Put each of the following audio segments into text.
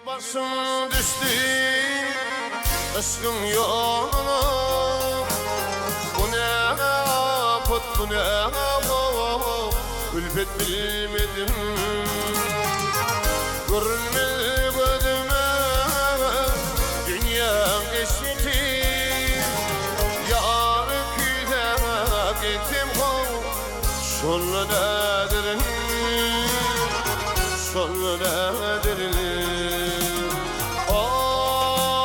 Başym düşdi yşkyň ýoluna, Bu ne apat, bu ne külpet bilmedim. Görünmez gözüme dünýäň eşreti, Ýary küýsäp gitsem how, şonda näderin, Şonda näderin. Aý,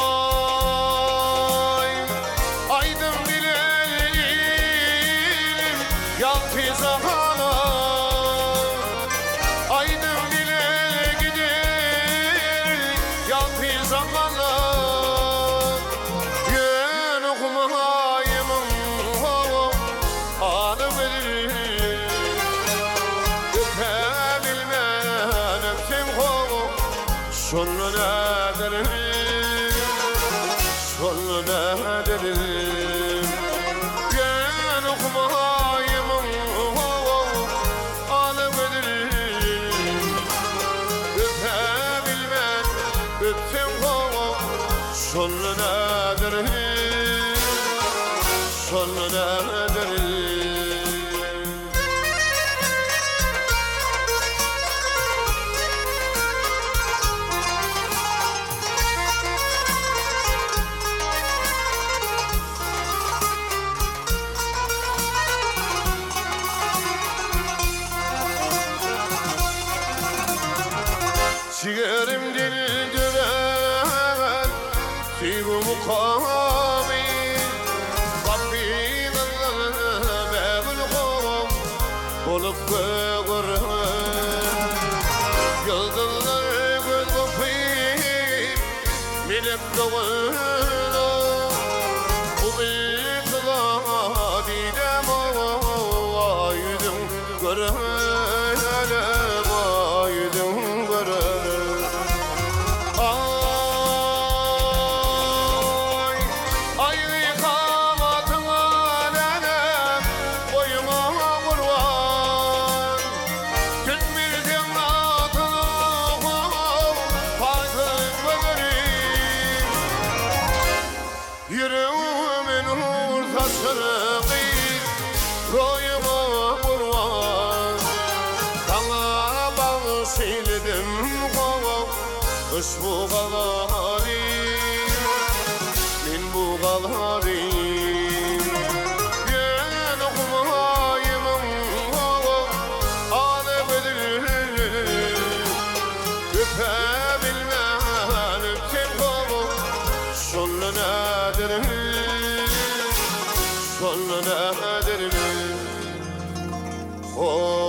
aýdym dileýin ýagty jahana, Aýdym bile gider ýagty jahana. Ýöne Humaýymyň aly gözül, Öpe bilmän öpsem how, şonda näderin, Şonda näderin. Ýöne Humaýymyň aly gözül, Öpe bilmän öpsem how, şonda näderin, Şonda näderin. Jigerim dildiren söýgi mukamy, Gapyňyzdan bägül howam bolup gögeren. Ýyldyzlar göz gypyp, melek doganlar, Bu iltiza didem aý ýüzüň görenem, aý ýüzüň görenem. Aý, aýly kamatyňa länem, boýuňa gurban. Tüt bilseň atyna how, paýtagt gözelim. Ýüregime nur saçan gyz, roýuňa gurban. Saňa bagyş eýledim how, uşbu gazaly. Men bu gazaly. Ýöne Humaýymyň how, aly gözül. Öpe bilmän öpsem how, Şonda näderin, şonda näderin, ho.